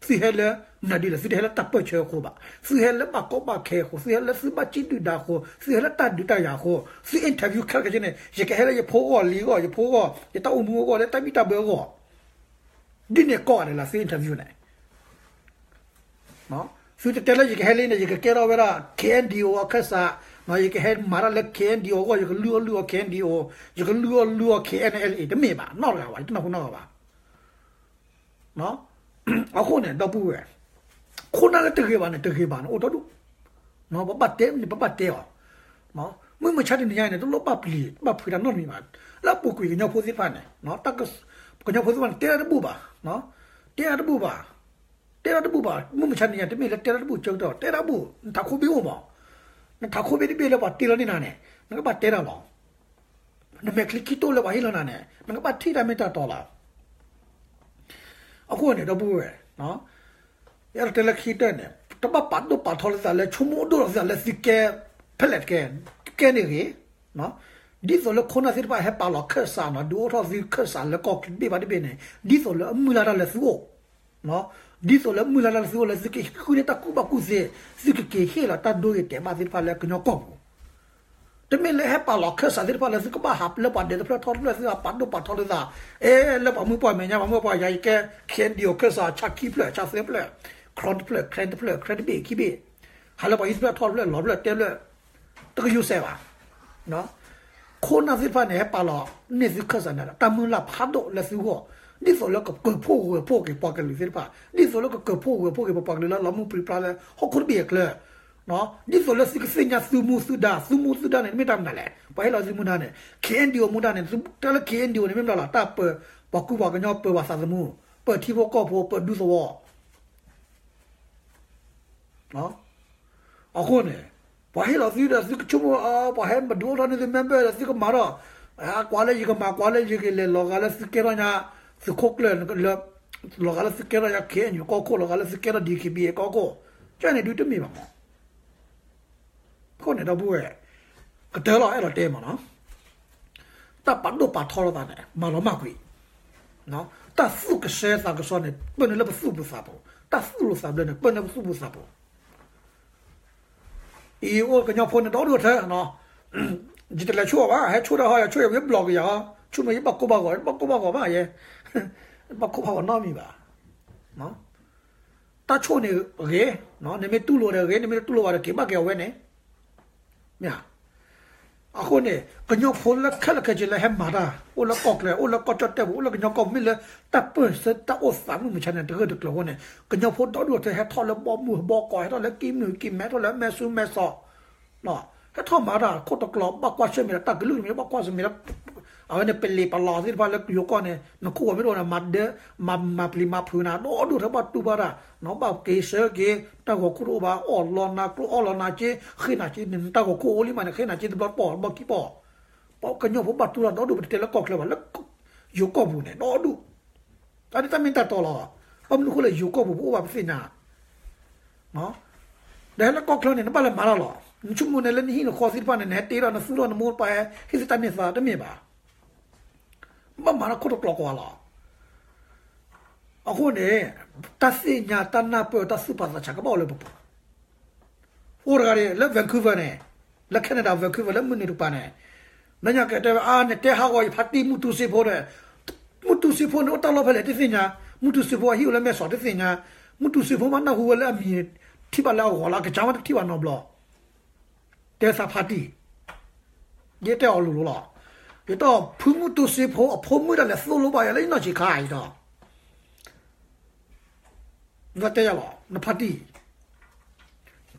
သုဟဲလၢ နဒ်လဲၣ် သုတဟဲလၢတၢ်ပၢၢ်ဆၢအဃိဘၣ်, သုဟဲလၢဘၣ်ကီဘၣ်ခဲအဃိ, သုဟဲလၢသုဘၣ်စံၣ်ဒုၣ်ဒါအဃိ, သုဟဲလၢတၢ်ဒုးတၢ်ယၤအဃိ, သု interview ခဲလၢာ်ခဲဆ့န့ၣ် ယကဟဲလၢယဖိအဂီၢ်လံအဂီၢ်, ယဖိအဂီၢ်, ယတၢ်အိၣ်မူအဂီၢ်, လၢတၢ်ဘံၣ်တၢ်ဘၢအဂီၢ်, ဒ်န့ၣ်ကိးဂၤဒဲးလၢသု interview န့ၣ် သုတတဲလၢယကဟဲလံန့ၣ် ယကကဲထီၣ်ဝဲဒၣ် ခ့ၣ်အဲၣ်ယူၣ် အခၢၣ်စး, ယကဟဲမၤတၢ်လၢ ခ့ၣ်အဲၣ်ယူၣ် အဂီၢ်, ယကလုၢ်အီၣ်လုၢ်အီ ခ့ၣ်အဲၣ်ယူၣ်, ယကလုၢ်အီၣ်လုၢ်အီ ခ့ၣ်အဲၣ်အဲလ်အ့ တမ့ၢ်ဘၣ်, နီတဂၤဘၣ်, ယတနီၢ်ခိနီတဂၤဘၣ်. အဃိန့ၣ် ဒီပုၢ်ဝဲၢ်, ခိၣ်နၢ်လၢတဂ့ၤဘၣ်န့ၣ် တဂ့ၤဘၣ်န့ၣ် အိၣ်ဒီဒူၣ်, ပဘၣ်တဲန့ၣ် ပဘၣ်တဲအီၤ, မုၢ်မဆါတနံၤညါန့ၣ် တလိၣ်ဘၣ်ပျံၤဘၣ်ဖုးတၢ်နီတမံၤဘၣ်, လၢအပူၤကွံာ်ကညီဖိသ့ၣ်တဖၣ်န့ၣ်, ကညီဖိသ့ၣ်တဖၣ်န့ၣ် တဲတၢ်တဘူၣ်ဘၣ်, တဲတၢ်တဘူၣ်ဘၣ်, တဲတၢ်တဘူၣ်ဘၣ်, မုၢ်မဆါတနံၤညါ တမ့ၢ်လၢတဲတၢ်တဘူၣ်ဆၢကတီၢ်, တဲတၢ်ဘူၣ်, နထးခိၣ်ဘ့ၣ်အိၣ်မး, နထးခိၣ်ဘ့ၣ်တဘ့ၣ်လၢပှၤတ့လီၤန့ၢ်နၤန့ၣ် နကဘၣ်တဲတၢ်လီၤ. နမဲာ်ချံခံတိၢ်လၢပှၤဟ့ၣ်လီၤနၤန့ၣ် နကဘၣ်ထံၣ်တၢ်မ့ၢ်တၢ်တီလီၤ. အဃိန့ၣ် ဒီပုၢ်ဝဲၢ်, ယအဲၣ်ဒိးတဲလၢခံကတၢၢ်န့ၣ် တဘၣ်ပာ်ဒိၣ်ပာ်ထီလၢသးလၢ ဆိကမိၣ်ဒိၣ်ထီၣ်သးလၢသုကဲ ဖဲလဲၣ်တကဲ, ကဲန့ၣ်ဂ့ၤ, ဒ်သိးလၢခိၣ်နၢ်သ့ၣ်တဖၣ်ဟဲပာ်လီၤခၢၣ်စးနီၤ ဒုးအိၣ်ထီၣ်သုခၢၣ်စးလၢကီၢ်ချၢတဘ့ၣ်ဘၣ်တဘ့ၣ်န့ၣ် ဒ်သိးလၢအမုၢ်လၢ်တၢ်လၢသုအိၣ် ဒ်သိးလၢမုၢ်လၢ်တၢ်လၢသုအိၣ်လၢသုကဃုန့ၢ်တၢ်ကူၣ်ဘၣ်ကူၣ်သ့, သုကက့ၤဟ့ၣ်လီၤတၢ်ဒိဂ့ၤတဲာ်ဘၣ်သ့ၣ်တဖၣ်လၢကညီကီၢ်ပူၤ, တမ့ၢ်လၢဟဲပာ်လီၤခၢၣ်စးသ့ၣ်တဖၣ်လၢသုကဘၣ်ဟးလၢပှၤဒဲးတဖျၢၣ်ထီၣ်တဖျၢၣ် သုဟးပာ်ဒိၣ်ပာ်ထီလၢသး, အဲ လၢပှၤမုၢ်ပှၢ်မဲာ်ညါ ပှၤမုၢ်ပှၢ်ယၤ ယကဲ ခ့ၣ်အဲၣ်ယူၣ် ခၢၣ်စး ဆၣ်ခံဖျၢၣ် ဆၣ်သၢဖျၢၣ် ခြံတဖျၢၣ် ခြံတဖျၢၣ် ခြံတဘ့ၣ်ခံဘ့ၣ်, ဟးလၢပှၤဟံၣ်တဖျၢၣ်ထီၣ်တဖျၢၣ် လီၤတဖျၢၣ်တဲာ်တဖျၢၣ်, တကယူၤစဲးဘၣ် ခိၣ်နၢ်သ့ၣ်တဖၣ်န့ၣ် ဟဲပာ်လီၤန့ၢ်သုခၢၣ်စးန့ၣ် တၢ်မုၢ်လၢ်ဖးဒိၣ်လၢသုဂီၢ်, ဒ်သိးလၢကကၢၢ်ဖှိၣ်ဂၢၢ်ဖှိၣ်က့ၤပှၤကလုာ်သ့ၣ်တဖၣ်, ဒ်သိးလၢကကၢၢ်ဖှိၣ်ဂၢၢ်ဖှိၣ်က့ၤပပှၤကလုာ်လၢလီၤမုၢ်ပြံပြါလၢဟီၣ်ခိၣ်တဘ့ၣ်အချၢ, ဒ်သိးလၢသုကသ့ၣ်ညါသုမူသုဒါ, သုမူသုဒါန့ၣ် မ့ၢ်တၢ်မနုၤလဲၣ်, ပှၤဟ့ၣ်လီၤသုမူဒါန့ၣ် ခ့ၣ်အဲၣ်ယူၣ် မူဒါန့ၣ်, တၢ်လၢ ခ့ၣ်အဲၣ်ယူၣ် န့ၣ် မ့ၢ်မတၤလဲၣ်, တၢ်ပၢၤပှၤကူပှၤကညီ ပၢၤပှၤသးသမူ, ပၢၤထံဖိကီၢ်ဖိ ပၢၤဒူသဝီ အဃိန့ၣ် ပှၤဟ့ၣ်လီၤသုဒီး သုကဆိကမိၣ် ပှၤဟဲမၤဒုးအိၣ်ထီၣ်န့ၢ်သု member ဒီး သုကမၤထီၣ်, ကွၢ်လၢယကမၤ ကွၢ်လၢယကလဲၤ လီၤဂာ်လၢသုကဲထီၣ်ညါ သုးခိၣ်ကျၢၢ်လၢ, လီၤဂာ်လၢသုကဲထီၣ်ညါ ခ့ၣ်အဲၣ်ယူၣ် ကီၢ်ခိၣ် လီၤဂာ်လၢသုကဲထီၣ် ဒီး ခ့ၣ်ဘံၣ်အ့ ကီၢ်ခိၣ်, ကဲန့ၣ်ဒုးတမ့ၢ်ဘၣ်မး. အဃိန့ၣ် ဒီပုၢ်ဝဲၢ်, ကတၢၢ်လီၤ အဲၣ်ဒိးတဲမးနီၤ, တၢ်ပာ်ဒိၣ်ပာ်ထီလိာ်သးန့ၣ် မၤလီၤမၢ်ကွံာ်, တၢ်သူၣ်ကဆှီသးကဆှီန့ၣ် ပၢၢ်န့ၢ်လၢပသူၣ်ပူၤသးပူၤ, တၢ်သူၣ်လီၤသးဘျၢန့ၣ် ပၢၢ်န့ၢ်ပသူၣ်ပူၤသးပူၤ အံၤအိၣ်ကညီဖိန့ၣ် ဒီဒူၣ်ထဲနီၤ, ယတလဲၤဆိၣ်အီၤဘၣ်, ဟဲဆိၣ်တၢ်ဟီ ယဆိၣ်ယဝံၤဘျီကယၤဟီ, ဆိၣ်မ့ၢ်ယဘၣ်ကိၢ်ဘၣ်ဂီၤ, ယဘၣ်ကိၢ်ဘၣ်ဂီၤဘၣ်ယဲ, ဘၣ်ကိၢ်ဘၣ်ဂီၤနီတမံၤဘၣ်. တၢ်ဆိၣ်န့ၣ်ဂ့ၤ, နမ့ၢ်တူၢ်လိာ်ဒီးဂ့ၤ, နမ့ၢ်တတူၢ်လိာ်ဘၣ်ဒီး က့ၤဘၣ်က့ၤအဝဲန့ၣ်, မ့ၢ်ဧါ. အဃိန့ၣ် ကညီဖိလၢခဲလၢာ်ခဲဆ့လၢဟဲမၤတၢ် အိၣ်လၢကီၢ်ချၢ အိၣ်လၢကီၢ်ကၠီၣ်တဲၣ်ပူၤ အိၣ်လၢကညီကီၢ်ပူၤ မ့ၢ်လၢတၢ်ပၢၢ်ဆၢတၢ်အိၣ်သးမုၢ်မဆါန့ၣ် တဂၢၢ်တကျၢၤအဃိန့ၣ် ကညီဖိဒီဒူၣ်ထဲဟဲထီၣ်လၢဘီမုၢ်ဘီကီၢ် ဟဲထီၣ်လၢကံၢ်မုၢ်ကံၢ်မဲ ထီၣ်လၢမဲာ်ဆူမဲာ်စီး ဟဲထီၣ်မၤတၢ်ခိၣ်တကျီၤ ဘၣ်ကွၢ်ဆၢၣ်မဲာ်ဒီးတၢ်ကလုၢ်ကမံၤ ဘၣ်ကွၢ်ဆၢၣ်မဲာ်ဒီး အဝဲန့ၣ် ပလံၤပလီၢ်သ့ၣ်တဖၣ်လၢယိၤကီၢ်န့ၣ် နခိၣ်ဝဲမ့ၢ်တအိၣ်န့ၣ် မၤဒၢ မၤပျံၤမၤဖုးနၤ ဒီဒူၣ်ထဲဘၣ်တူၢ်ဘၣ်တၢ် နဘၣ်က့ၤဆၢက့ၤ တၢ်ဂီၤခိၣ်တအိၣ်ဘၣ် အီၣ်လီၤနၤကျိ အီၣ်လီၤနၤက့ ဃ့နၤက့ နတၢ်ဂီၤခိၣ်အိၣ်လံမးန့ၣ် ဃ့နၤက့တဘျီတပီၢ်တဘျီခံပီၢ် ပှၤကညီဖိဘၣ်တူၢ်တၢ်ဒီဒူၣ် ပတတဲလၢကီၢ်ချၢဘၣ် လၢယိၤကီၢ်ပူၤန့ၣ် ဒီဒူၣ် တၢ်ဒ်တၢ်မ့ၢ်တၢ်တီလီၤ. ဘၣ်မနုၤအဃိလဲၣ် ယိၤကီၢ်ပူၤပအိၣ်ဘၣ်ပသ့ၣ်ညါ ဒီးဟဲလၢကီၢ်ချၢန့ၣ် နဘၣ်လဲၤမၤတၢ်လီၤ. နဆိကမိၣ်န့ၣ်လၢနဟံၣ်နဃီသ့ၣ်တဖၣ်န့ၣ် နဟဲတ့ထီၣ်နသူၣ်ထီၣ်နမိၢ်ပၢ်ဟဲဟ့ၣ်သုတၢ်န့ၢ်သါတမ့ၢ်ဘၣ်. ဘၣ်မၤတၢ်ခိၣ်တကျီၤကွၢ်လီၤ. အဃိန့ၣ် တၢ်သ့ၣ်ညါတၢ်နၢ်ပၢၢ်တၢ်သူၣ်ဖးသးဆးကဘၣ်အိၣ်လၢပပူၤ အိၣ်တဂၤဒၣ်လၢ Vancouver န့ၣ်, လၢ Canada Vancouver လၢမုၢ်နုာ်တကပၤန့ၣ်, လၢညါကတဲဝဲ အါ နတဲဟးဂီၤယဖါတံၢ်မုၢ်တူစ့ဖိဒီး, မုၢ်တူစ့ဖိန့ၣ်အိၣ်တၢ်လီၢ်ဖဲလဲၣ်တသ့ၣ်ညါ, မုၢ်တူစ့ဖိအဟံၣ်အိၣ်လၢမဲၢ်ဆီးတသ့ၣ်ညါ, မုၢ်တူစ့ဖိမးနၢ်ဟူဝဲလၢအမံၤထံၣ်ဘၣ်လၢအဂီၤလၢအကစၢ်မး တထံၣ်ဘၣ်နီတဘျီ, တဲသးဖါတံၢ်, ယတဲအီၤလိၤလိၤလီၤ, ယတဲအီၤ ဖုမုၢ်တူစ့ဖိအဖိမုၣ်ဒၣ်လဲာ်သိၣ်လိဘၣ်ယၤလၢယနီၢ်ဆံးခါအံၤဒီး နတဲယၤလီၤ နဖါတံၢ်,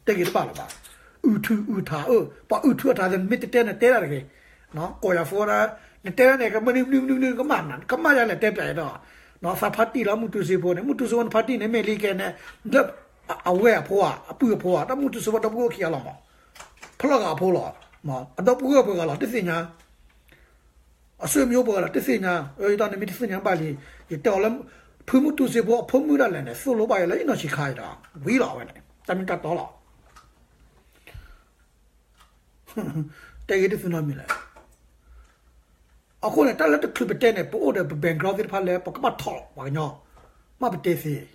တဲဂ့ၤတဘၣ်လၢၤဘၣ်, အုထုးအုထးအၢ, ပှၤအုထုးအထးသ့ၣ် မ့ၢ်တတဲနတဲဒၣ်တဂ့ၤ, ကိးယၤဖိဒၣ်, နတဲဒၣ်န့ၣ် ကမနုၤမနုၤမနုၤမနုၤ ကမၣ်နၤ ကမၣ်ယၤလဲၣ် တဲပျးအံၤဒီး သးဖါတံၢ်လီၤ မုၢ်တူစ့ဖိန့ၣ် မုၢ်တူစ့ဖိန့ၣ်ဖါတံၢ်န့ၣ် မ့ၢ်လံကဲန့ၣ် လၢအဝဲၢ်အဖိဧါ အပုၢ်အဖိဧါ တၢ်မုၢ်တူစ့ဖိဒီပုၢ်ဝဲၢ်ခံဂၤလီၤမး ဖျီၣ်ဂၤအဖိလီၤ အဒီပုၢ်ဝဲၢ်ပှဲၤဂၤလီၤ တသ့ၣ်ညါ အဆွေမျိုးပှဲၤဂၤလီၤ တသ့ၣ်ညါ ယတၢ်န့ၣ်မ့ၢ်တသ့ၣ်ညါဘၣ်လံ ယတဲအီၤလၢ ဖုမုၢ်တူစ့ဖိအဖိမုၣ်ဒၣ်လဲာ်န့ၣ် သိၣ်လိဘၣ်ယၤလၢယနီၢ်ဆံးခါအံၤဒီး ဝံၤလီၤအဝဲန့ၣ် တၢ်မ့ၢ်တၢ်တီလီၤ တဲဂ့ၤတသ့နီတမံၤလဲၣ် အဃိန့ၣ် တၢ်လၢတချုးပတဲန့ၣ် ပအိၣ်ဒီးပ background သ့ၣ်တဖၣ်လၢ ပကဘၣ်ထီၣ်ပှၤကညီ မ့ၢ်ပတဲသ့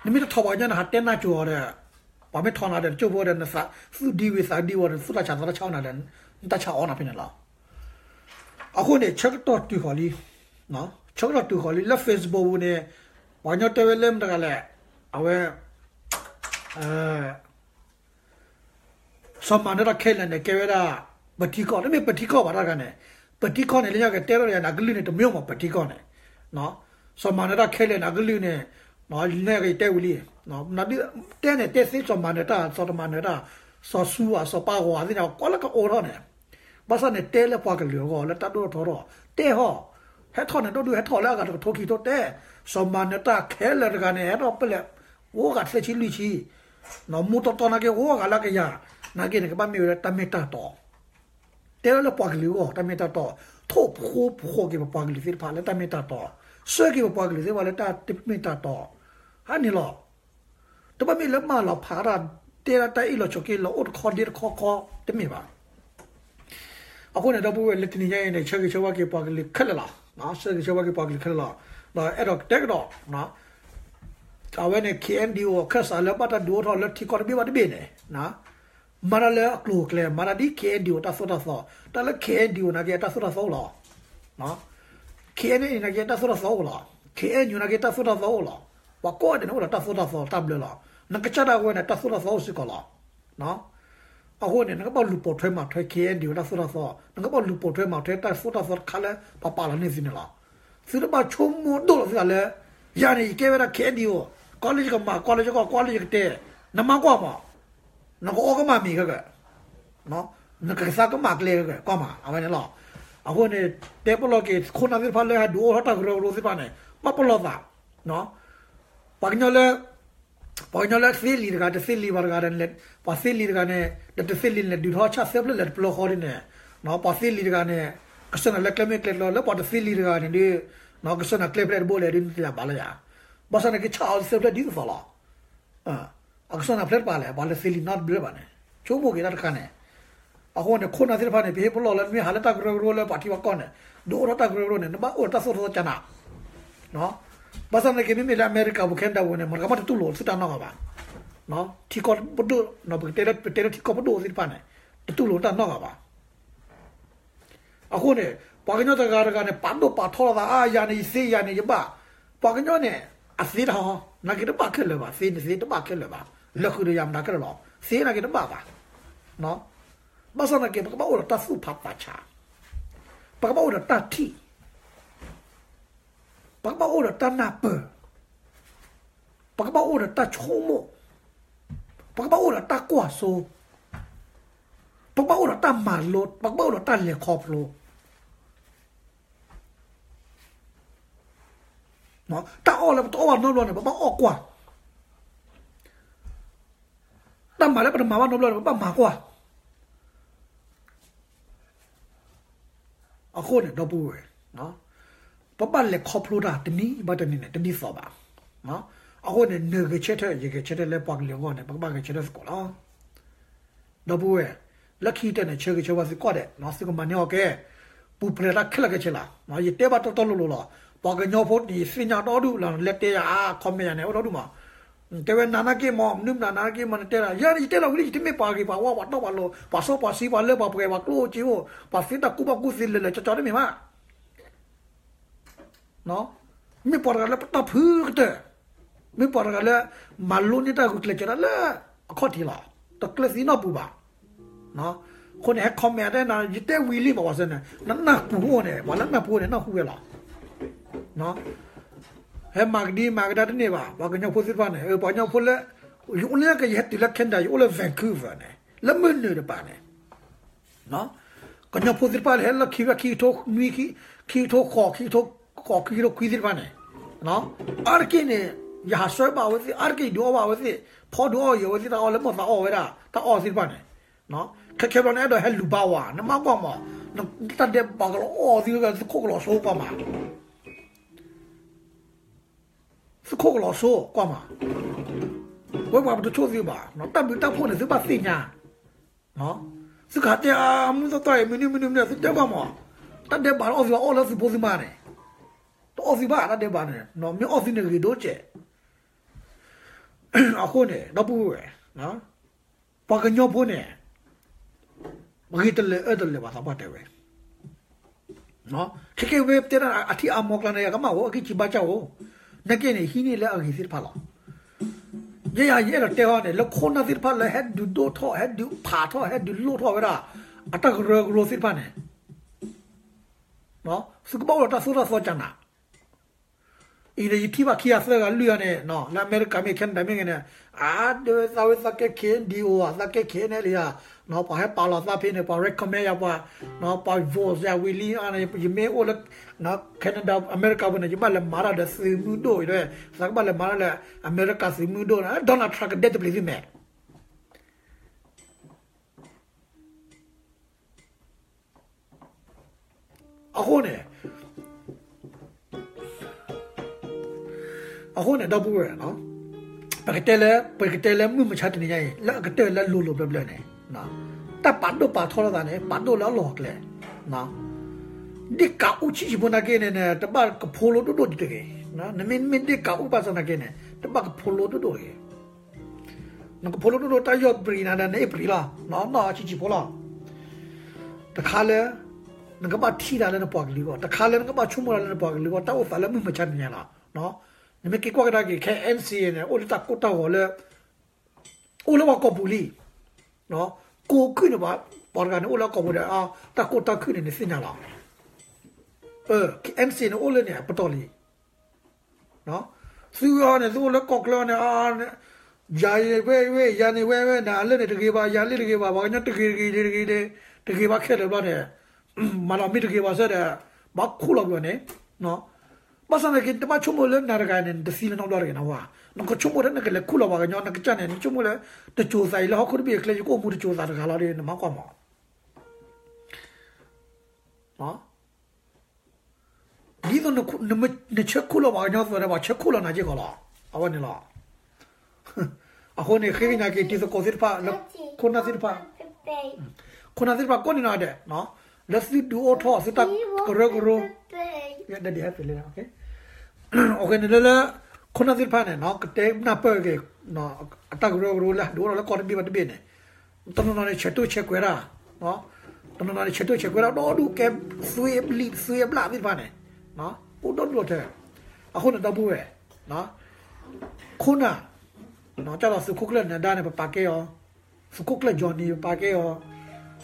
နမ့ၢ်တထီၣ်ပှၤကညီန့ၣ် ဟးတဲနၢ်ကၠိၤအီၤဒီး ပှၤမ့ၢ်ထီၣ်နၤဒီး နကၠိဖိဒီး နသူၣ်ဒံဝံၤသးဒံဝီၤဒီး နသူၣ်တၢ်ဆးသးတၢ်ဆါအီၣ်နၤဒီး နတၢ်ဆါအီၣ်နၤဖဲန့ၣ်လီၤ အဃိန့ၣ် ဆၢကတီၢ်တုၤဃီၤလံ ဆၢကတီၢ်တုၤဃီၤလံ လၢ Facebook ပူၤန့ၣ် ပှၤကညီတဲဝဲလၢမတၤတဂၤလဲၣ် အဝဲ စီၤမၤနၢၤတၢ်ခဲလၢာ်န့ၣ် ကဲဝဲဒၣ် ပထံကီၢ် တမ့ၢ်ပထံကီၢ်ဘၣ်တၢ်တဂၤန့ၣ် ပထံကီၢ်န့ၣ် လၢညါကတဲထီၣ်ယၤန့ၣ် အကလုၢ်န့ၣ် တမ့ၢ်မ့ၢ်ပထံကီၢ်န့ၣ် စီၤမၤနၢၤတၢ်ခဲလၢာ်န့ၣ် အကလုၢ်န့ၣ် လၢညါကတဲဝံၤလံ တဲန့ၣ် တဲသ့စီၤမၤနၢၤတၢ် စီၤတမၤနၢၤတၢ် စီၤဆူဧါ စီၤပၤဂီၤဧါသ့ၣ်န့ၣ် ကွၢ်လၢကအိးထီၣ်န့ၣ် ဘၣ်ဆၣ်န့ၣ် တဲလၢပှၤကလုာ်အဂီၢ် လၢတၢ်ဒိၣ်ထီၣ်ထီထီၣ် တဲဟီၣ် ဟဲထီၣ်န့ၣ် ဒိၣ်ဒိၣ်ဟဲထီၣ်လၢအဂၤတကထိခံကထိတဲ စီၤမၤနၢၤတၢ်ခဲလၢာ်တဂၤန့ၣ် ဟဲထီၣ်ပလဲၣ် အိၣ်ဂၤသၢဆံလွံၢ်ဆံ မူတီတီနာ်က့ အိၣ်ဂၤလၢကယၤ နာ်က့န့ၣ် ကဘၣ်မ့ၢ်ဝဲဒၣ်တၢ်မ့ၢ်တၢ်တီ တဲလၢပှၤကလုာ်အဂီၢ် တၢ်မ့ၢ်တၢ်တီ ထိၣ်ဖိဖိက့ၤပပှၤကလုာ်သ့ၣ်တဖၣ်လၢတၢ်မ့ၢ်တၢ်တီ ဆှၢက့ၤပပှၤကလုာ်သ့ၣ်တဖၣ်လၢတၢ်မ့ၢ်တၢ်တီ ဟါန့ၣ်လီၤ တဘၣ်မ့ၢ်လၢမၢလီၤဖးတၢ် တဲဒၣ်တၢ်အ့ၣ်လိာ်ဆိးက့လိာ် အိၣ်တခီဒ့တခီခီ တမ့ၢ်ဘၣ် အဃိန့ၣ် ဒီပုၢ်ဝဲၢ်လၢတနံၤညါအံၤန့ၣ် ဆၢဂ့ၤဆၢဝါက့ၤပှၤကလုာ်ခဲလၢာ်လီၤ ဆၢဂ့ၤဆၢဝါက့ၤပှၤကလုာ်ခဲလၢာ်လီၤ ဒီးအဲၣ်ဒိးတဲကဒီး အဝဲန့ၣ် KNDO အခၢၣ်စးလၢဘၣ်တၢ်ဒုးအိၣ်ထီၣ်လၢထံကီၢ်တဘ့ၣ်ဘၣ်တဘ့ၣ်န့ၣ် မၤတၢ်လၢအကျိၤအကျဲ မၤတၢ်ဒ် KNDO တၢ်သိၣ်တၢ်သီ တၢ်လၢ KNDO နာ်က့အတၢ်သိၣ်တၢ်သီအိၣ်လီၤ KNA နာ်က့တၢ်သိၣ်တၢ်သီအိၣ်လီၤ KNU နာ်က့တၢ်သိၣ်တၢ်သီအိၣ်လီၤ ပှၤကိးဂၤဒဲးန့ၣ်အိၣ်ဒီးတၢ်သိၣ်တၢ်သီတၢ်ဘျၢလီၤ နကစၢ်ဒၣ်ဝဲန့ၣ် တၢ်သိၣ်တၢ်သီအိၣ်စ့ၢ်ကီးလီၤ အဃိန့ၣ် နကဘၣ်လူၤပိာ်ထွဲမၤထွဲ KNDO တၢ်သိၣ်တၢ်သီ နကဘၣ်လူၤပိာ်ထွဲမၤထွဲတၢ်သိၣ်တၢ်သီတခါလၢပှၤပာ်လီၤန့ၢ်သုန့ၣ်လီၤ သုတဘၣ်ဆိကမိၣ်ဒိၣ်လီၤသုသးလၢ ယၤန့ၣ် ယကဲဝဲဒၣ် KNDO ကွၢ်လၢယကမၤ ကွၢ်လၢယကီၢ် ကွၢ်လၢယကတဲ နမၤကွၢ်မး နကအီၣ်ကမၣ်မ့ၤခဲကၢ် နကသါကမၣ်ကျဲခဲကၢ် ကွၢ်မး အဝဲန့ၣ်လီၤ အဃိန့ၣ် တဲပလီၢ်က့ၤ ခိၣ်နၢ်သ့ၣ်တဖၣ်လၢဟဲဒုးအိၣ်ထီၣ်တၢ်ကရၢကရိသ့ၣ်တဖၣ်န့ၣ် ဘၣ်ပလီၢ်သး ပှၤကညီလၢ ပှၤကညီလၢသ့လံာ်တဂၤ တသ့လံာ်ဘၣ်တဂၤဒီး ပှၤသ့လံာ်တဂၤန့ၣ် ဒီးတသ့လံာ်န့ၣ် ဒုးထီၣ်ဆၣ်သၢဖျၢၣ်လဲၤတပျီဃီဒ်န့ၣ် ပှၤသ့လံာ်တဂၤန့ၣ် ကစၢၢ်နၤလၢကျဲမ့ၢ်ကျဲကျီ လၢပှၤတသ့လံာ်တဂၤန့ၣ်ဒုး ကစၢၢ်နၤကျဲဖျဲၣ်တဘိလဲၣ်ဒုး နတယာ်ဘၣ်လၢယၤ ဘၣ်ဆၣ်န့ၣ်က့ၤဆၣ်အီၤသၢဖျၢၣ်ဒ်သိးသိးလီၤ အကစၢ်နၤဖျဲၣ်တပၤလဲၣ် ပှၤလၢသ့လံာ်နီတဘျၢဘၣ်န့ၣ် ဆိကမိၣ်က့ၤတၢ်တခါန့ၣ် အဃိန့ၣ် ခိၣ်နၢ်သ့ၣ်တဖၣ်န့ၣ် ပဟ့ၣ်ပလီၢ်လၢ မ့ၢ်ဟးလၢတၢ်ကရၢကရိလၢပှၤထံပှၤကီၢ်န့ၣ် ဒုးအိၣ်ထီၣ်တၢ်ကရၢကရိန့ၣ် နဘၣ်အိၣ်ဒီးတၢ်သိၣ်တၢ်သီကနၤ ဘၣ်ဆၣ်န့ၣ်က့ၤ မ့မ့ၢ်လၢအမဲရကၤပူၤ Canada ပူၤန့ၣ် မတၤတဂၤမ့ၢ်တတူၢ်လိာ်သုတၢ်နီတဂၤဘၣ် ထံကီၢ်ပဒိၣ် ပကတဲလၢ ပတဲလၢထံကီၢ်ပဒိၣ်သ့ၣ်တဖၣ်န့ၣ် တတူၢ်လိာ်တၢ်နီတဂၤဘၣ် အဃိန့ၣ် ပှၤကညီတဂၤတဂၤန့ၣ် ပာ်ဒိၣ်ပာ်ထီလိာ်သး အါ ယၤန့ၣ်ယသ့ ယၤန့ၣ်ယဘၣ်, ပှၤကညီန့ၣ် အသ့တၢ်ဟီ နာ်က့တဘၣ်ခဲလၢာ်ဘၣ်, သ့န့ၣ်သ့တဘၣ်ခဲလၢာ်ဘၣ်, လဲၤဃုာ်ဒီးယၤမတၤခဲလၢာ်လီၤ, သ့နာ်က့တဘၣ်ဘၣ်. ဘၣ်ဆၣ်နာ်က့ ပကဘၣ်အိၣ်ဒီးတၢ်သူၣ်ဖးသးဆး, ပကဘၣ်အိၣ်ဒီးတၢ်ထံၣ်, ပကဘၣ်အိၣ်ဒီးတၢ်နၢ်ပၢၢ်, ပကဘၣ်အိၣ်ဒီးတၢ်ဆိကမိၣ်, ပကဘၣ်အိၣ်ဒီးတၢ်ကွၢ်စိ, ပကဘၣ်အိၣ်ဒီးတၢ်မၤလိ, ပကဘၣ်အိၣ်ဒီးတၢ်လဲၤခီဖျိ. တၢ်အီၣ်လၢပတအီၣ်ဘၣ်နီတဘျီန့ၣ် ပဘၣ်အီၣ်ကွၢ်, တၢ်မၤလၢပတမၤဘၣ်နီတဘျီန့ၣ် ပဘၣ်မၤကွၢ်. အဃိန့ၣ် ဒီပုၢ်ဝဲၢ်, ပဘၣ်လဲၤခီဖျိတၢ်တနံၤဘၣ်တနံၤန့ၣ် တဒ်သိးဘၣ်. အဃိန့ၣ် နဂဲၤဆၢထၢၣ် ယဂဲၤဆၢထၢၣ်လၢပှၤကလုာ်အဂီၢ်န့ၣ် ပကဘၣ်ဂဲၤဆၢထၢၣ်သကိးလီၤ. ဒီပုၢ်ဝဲၢ်, လၢခံကတၢၢ်န့ၣ် ဆၢဂ့ၤဆၢဝါသုကိးဂၤဒဲး, သုကမၤန့ၢ်အီၣ်ကဲ, ပူၤဖျဲးတၢ်ခဲလၢာ်ခဲဆ့လီၤ. ယတဲဘၣ်တီတီလိၤလိၤလီၤ. ပှၤကညီဖိန့ၣ် ယသ့ၣ်ညါဒီဒူၣ်လီၤ, လဲၤတဲယၤ comment ယၤန့ၣ် အိၣ်ဒီဒူၣ်မး. တဲဝဲနၤနာ်က့မး, မနုၤမနုၤနၤနာ်က့မး နတဲဒၣ်, ယဲယတဲလီၤဝံၤလံ ယတမ့ၢ်ပှၤဂ့ၤပှၤဝါ ပှၤတီပှၤလိၤ ပှၤစီပှၤဆှံ ပှၤလၢပှၤပှဲၤ ပှၤကျိၣ်အိၣ်စ့အိၣ် ပှၤသ့တၢ်ကူၣ်ဘၣ်ကူၣ်သ့လၢာ်လၢာ်ကၠီကၠီတမ့ၢ်ဘၣ်. မ့ၢ်ပှၤတဂၤလၢပတၢ်ဖုကတၢၢ်, မ့ၢ်ပှၤတဂၤလၢ မၤလိန့ၢ်တၢ်ဂုာ်ကျဲးစၢးတၢ်လၢ အခီၣ်ထံးလီၤ. တကျၢၤသံနီတပူၤဘၣ်. အဃိန့ၣ် ဟဲ comment တဲနၤ ယတဲဝံၤလံမး ပှၤစၢၤန့ၣ် နနၢ်ပူၤအိၣ်န့ၣ် ပှၤလၢနၢ်ပူၤအိၣ်န့ၣ် နၢ်ဟူဝဲလီၤ. ဟဲမၤကဒံမၤကဒါတန့ၢ်ဘၣ်. ပှၤကညီဖိသ့ၣ်တဖၣ်န့ၣ် ပှၤကညီဖိလၢ ယအိၣ်လၢကယဟဲတုၤလၢ Canada ယအိၣ်လၢ Vancouver န့ၣ် လၢမုၢ်နုာ်တပၤန့ၣ် ကညီဖိသ့ၣ်တဖၣ်လၢဟဲလၢခံဖဲခံကထိနွံ, ခံကထိဃိး, ခံကထိဃိး, ခံကထိခွံသ့ၣ်တဖၣ်န့ၣ်, အါတက့ၢ်န့ၣ် ယဟးဆှၢဘၣ်ဝဲသ့ၣ်, အါတက့ၢ်ယဒုးအီၣ်ဘၣ်ဝဲသ့ၣ်, ဖီဒုးအီၣ်ယၤဝဲသ့ၣ် တၢ်အီၣ်လၢမိၢ်သးအီၣ်ဝဲဒၣ် တၢ်အီၣ်သ့ၣ်တဖၣ်န့ၣ်, ခဲခဲဘျီန့ၣ် အဲၣ်ဒိးဟဲလူၤဘါဝဲ, နမ့ၢ်ကွၢ်မး, တၢ်ဒဲးဘးကလီၤအီၣ်သ့ၣ် သုခိၣ်ကလီၤဆိကွၢ်မး, သုခိၣ်ကလီၤဆိကွၢ်မး, ဝဲပှၤပတဆိၣ်သုဘၣ်, တၢ်ဘျုးတၢ်ဖှိၣ်န့ၣ် သုဘၣ်သ့ၣ်ညါ သုကဟးတဲအါမုၢ်သီၣ်သီၣ်အံၤ မနုၤမနုၤမနုၤ သုတဲဘၣ်မး, တၢ်ဒဲးဘးတအီၣ်သုဘၣ် အီၣ်လၢသုဖိသုမါန့ၣ်, တအီၣ်သုဘၣ်တၢ်ဒဲးဘးန့ၣ်, မ့ၢ်အီၣ်သုန့ၣ်ဂ့ၤဒိၣ်စဲး, အဃိန့ၣ် ဒီပုၢ်ဝဲၢ်, ပှၤကညီဖိန့ၣ် ဂ့ၤတလၢာ်အၢတလၢာ်ဘၣ်သးပှၢ်တဲဝဲ ခဲကဲဝဲတဲဒၣ်အထံၣ်အါမီၢ်ကျါန့ၣ် ယကမၣ်ဝဲအဂံၢ်စံးဘါစၢ်ဧိၤ, နာ်က့န့ၣ် ဟံးန့ၢ်လၢအဂ့ၤသ့ၣ်တဖၣ်လီၤ. ယဲယၤယအဲၣ်ဒိးတဲအီၤန့ၣ် လၢခိၣ်နၢ်သ့ၣ်တဖၣ်လၢဟဲဒုးဒိၣ်ထီၣ် ဟဲဒုးဖးထီၣ် ဟဲဒုးလိၣ်ထီၣ်ဝဲဒၣ် အတၢ်ကရၢကရိသ့ၣ်တဖၣ်န့ၣ် သုကဘၣ်အိၣ်ဒီးတၢ်သိၣ်တၢ်သီကနး အံၤန့ၣ် ယထံၣ်ဘၣ်ခံဂၤသၢဂၤလွံၢ်ဂၤန့ၣ် လၢအမဲရကၤမ့ၢ် Canada မ့ၢ်ဂ့ၤန့ၣ်, အါဒၣ်ဝဲသးဝဲသးကဲ K N D O ဧါ သးကဲ K N L A ဧါ, ပှၤဟဲပာ်လီၤသးဖဲန့ၣ် ပှၤ recommend ယၤပှၤ, ပှၤ vote ယၤဝံၤလံ, ယမ့ၢ်အိၣ်လၢ Canada အမဲရကၤပူၤန့ၣ် ယဘၣ်လဲၤမၤတၢ်ဒီးသုးမုၢ်ဒိၣ်အံၤ, သးကဘၣ်လဲၤမၤတၢ်လၢအမဲရကၤသုးမုၢ်ဒိၣ်န့ၣ် Donald Trump ကဒဲတပျ့ၤသုမဲာ် အဃိန့ၣ်, အဃိန့ၣ် ဒီပုၢ်ဝဲၢ်, ပကတဲလၢ ပကတဲလၢမုၢ်မဆါတနံၤညါအံၤ လၢအကတၢၢ်လၢလိၤလိၤဘျၢဘျၢန့ၣ်, တၢ်ပာ်ဒိၣ်ပာ်ထီထီၣ်သးန့ၣ် ပာ်ဒိၣ်လၢအလီၢ်အကျဲ, ဒ့ၣ်ကးအူဆံးဆံးဖိနာ်က့န့ၣ် တဘၣ်ကဖိလိဒိၣ်ဒိၣ်တဂ့ၤ, နမ့မ့ၢ်ဒ့ၣ်ကးအူဘၣ်ဆၣ်နာ်က့န့ၣ် တဘၣ်ကဖိလိဒိၣ်ဒိၣ်တဂ့ၤ နကဖိလိဒိၣ်ဒိၣ် တၢ်ယီၢ်ပြံးနၤဒီး နအ့ၣ်ပြံးလီၤ, နီၢ်ဆံးဆံးဖိလီၤ. တခါလၢ နကဘၣ်ထံၣ်တၢ်လၢနပှၤကလုာ်အဂီၢ်, တခါလၢနကဘၣ်ဆိကမိၣ်တၢ်လၢနပှၤကလုာ်အဂီၢ်, တၢ်အိၣ်သးလၢမုၢ်မဆါတနံၤညါလီၤ. နမ့ၢ်က့ၤကွၢ်ကဒါက့ၤ ခဲ N C A န့ၣ် အိၣ်လၢတၢ်ကိၢ်တၢ်ဂီၤလၢ အိၣ်လၢပှၤကီၢ်ပူၤလံ. ကိးခုၣ်န့ၣ် ပှၤတဂၤန့ၣ် အိၣ်လၢကီၢ်ပူၤဒီး တၢ်ကိၢ်တၢ်ခုၣ်န့ၣ် နသ့ၣ်ညါလီၤ. N C A န့ၣ် အိၣ်လၢန့ၣ် အပတီၢ်လံ. သုဝဲအီၤန့ၣ် သုအိၣ်လၢကီၢ်ချၢန့ၣ် ယၤဝဲဝဲ ယၤန့ၣ်ဝဲဝဲ နၤလၢန့ၣ်တဂ့ၤဘၣ် ယၤလၢတဂ့ၤဘၣ် ပှၤကညီတဂ့ၤတဂ့ၤတဂ့ၤ တဂ့ၤဘၣ်ခဲလၢာ်ဘျီန့ၣ် မၤလီၤမ့ၢ်တဂ့ၤဘၣ်ဆၢဒီး ဘၣ်ခူၣ်လီၤကွံာ်အီၤန့ၣ် ဘၣ်ဆၣ်သနာ်က့ တဘၣ်ဆိကမိၣ်လၢနၤတဂၤန့ၣ် နတသံလၢၤနီတဘျီတဂ့ၤနဝဲ, နကဆိကမိၣ်ထဲနကလဲၤခူၣ်လီၤပှၤကညီ နကစၢ်န့ၣ် နဆိကမိၣ်လၢ တစိၤသးအံၤလၢဟီၣ်ခိၣ်တဘ့ၣ်အကျဲ ယကအိၣ်မူတစိၤသးတဂၤလီၤဒီး နမၤကွၢ်မး ဒ်သိး နဆၢခူၣ်လီၤပှၤကညီအသိးဒီး ပှၤဆၢခူၣ်လီၤနၤက့ၢ်ကီးလီၤ. အဝဲန့ၣ်လီၤ. အဃိန့ၣ် ဃ့ကညးက့ၤတံၤသကိးသ့ၣ်တဖၣ်လၢ ခိၣ်နၢ်သ့ၣ်တဖၣ်, ခိၣ်နၢ်သ့ၣ်တဖၣ်ကိးနီၢ်ဂၤဒဲး လၢသုဒုးအိၣ်ထီၣ်သုတၢ်ကရၢကရိ အဃိန့ၣ်လၢ လၢ ခိၣ်နၢ်သ့ၣ်တဖၣ်န့ၣ် ကတဲနၢ်ပၢၢ်က့ၤ အတၢ်ကရၢကရိလၢဒုးအိၣ်ထီၣ်လၢကီၢ်တဘ့ၣ်ဘၣ်တဘ့ၣ်န့ၣ် တနီၤနီၤန့ၣ် ဆဲးတိၢ်ဆဲးကွဲးတၢ်, တနီၤနီၤန့ၣ် ဆဲးတိၢ်ဆဲးကွဲးတၢ် ဒီဒူၣ်ကဲ သွေးအဘျီ သွေးအဘျၣ်သ့ၣ်တဖၣ်န့ၣ် အိၣ်ဒီဒူၣ်ထဲ, အဃိန့ၣ် ဒီပုၢ်ဝဲၢ်, ခိၣ်နၢ်, ကၢ်လီၤသုးခိၣ်ကျၢၢ်နဒါန့ၣ် ပပာ်ကဲအီၤ, သုးခိၣ်ကျၢၢ်ကၠီနံၤ ပပာ်ကဲအီၤ,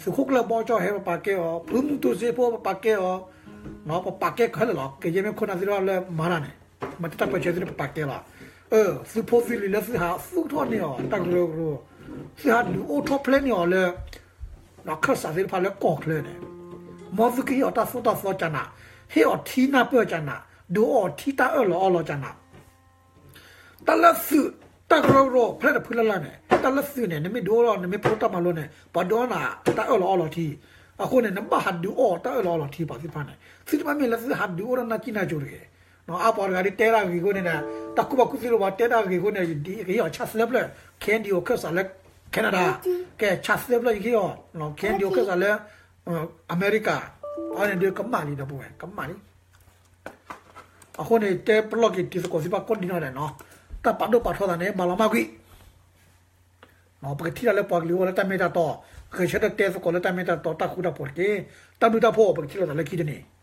သုးခိၣ်ကျၢၢ်ဘီကၠီၣ်ဟဲ ပပာ်ကဲအီၤ, ဖုမူတူစ့ဖိ ပပာ်ကဲအီၤ, ပပာ်ကဲခဲလၢာ်လီၤ. ကယဲၢ်မ့ၢ်ခိၣ်နၢ်သ့ၣ်တဖၣ်လၢမၤတၢ်န့ၣ် မၤတၢ်ပၢဆှၢသ့ၣ်တဖၣ် ပပာ်ကဲလီၤ. သုးဖိသုးလံၤလၢသုဟးသူၣ်ထီၣ်န့ၢ်အီၤ တၢ်ကရၢကရိ, သုဟးဒုးအိၣ်ထီၣ်ဖျဲးန့ၢ်အီၤလၢ ခၢၣ်စးသ့ၣ်တဖၣ်လၢကီၢ်ချၢန့ၣ်, မ်သုကဟ့ၣ်အီၤတၢ်သိၣ်တၢ်သီကနး, ဟ့ၣ်အီၤထံနၢ်ပၢၢ်ကနး, ဒုးအီၣ်ထံတၢ်အၢၣ်လီၤအီလီၤကနး တၢ်လၢသုး တၢ်ကရၢကရိဖဲလဲၣ်တဖုလၢ်လၢ်န့ၣ် တၢ်လၢသုးန့ၣ် နမ့ၢ်ဒုးအိၣ်ထီၣ် နမ့ၢ်ဖျိတၢ်မၤလိန့ၣ် ပှၤဒုးအီၣ်နၤတၢ်အၢၣ်လီၤအီလီၤထံ, အဃိန့ၣ် နဘၣ်ဟးဒုးအီၣ်တၢ်အၢၣ်လီၤအီလီၤထံပှၤသ့ၣ်တဖၣ်န့ၣ် သုတဘၣ်မ့ၢ်လၢသုဟးဒုးအိၣ်ထီၣ်နၢ်ကံၢ်နၢ်ကၠိတဂ့ၤ. အါပှၤတဂၤဒ်တဲဒၣ်ဂ့ၤအဃိန့ၣ် တၢ်ကူၣ်ဘၣ်ကူၣ်သ့လၢပှၤတဲဒၣ်ဂ့ၤအဃိန့ၣ် ယကဟ့ၣ်အီၤဆၣ်သၢဖျၢၣ် K N D O ခၢၣ်စးလၢ Canada, ကဲဆၣ်သၢဖျၢၣ်ယကဟ့ၣ်အီၤ K N D O ခၢၣ်စးလၢ အမဲရကၤ, အန့ၣ်ဒုးကမၣ်လံဒီပုၢ်ဝဲၢ် ကမၣ်လံ အဃိန့ၣ် တဲပလီၢ်က့ၤတံၤသကိးသ့ၣ်တဖၣ်ကိးဒံနီၢ်ဒဲးနီၤ, တၢ်ပာ်ဒိၣ်ပာ်ထီသးန့ၣ် မၤလီၤမၢ်ကွံာ်, ပကထံၣ်တၢ်လၢပှၤကလုာ်အဂီၢ်လၢတၢ်မ့ၢ်တၢ်တီ, ဂဲၤဆၢထၢၣ်တဲသကိးလၢတၢ်မ့ၢ်တၢ်တီ တၢ်ဃူတၢ်ဖိးတက့ၢ်. တၢ်ဘျုးတၢ်ဖှိၣ် ပကထံၣ်လိာ်သးလၢခံတနံၤ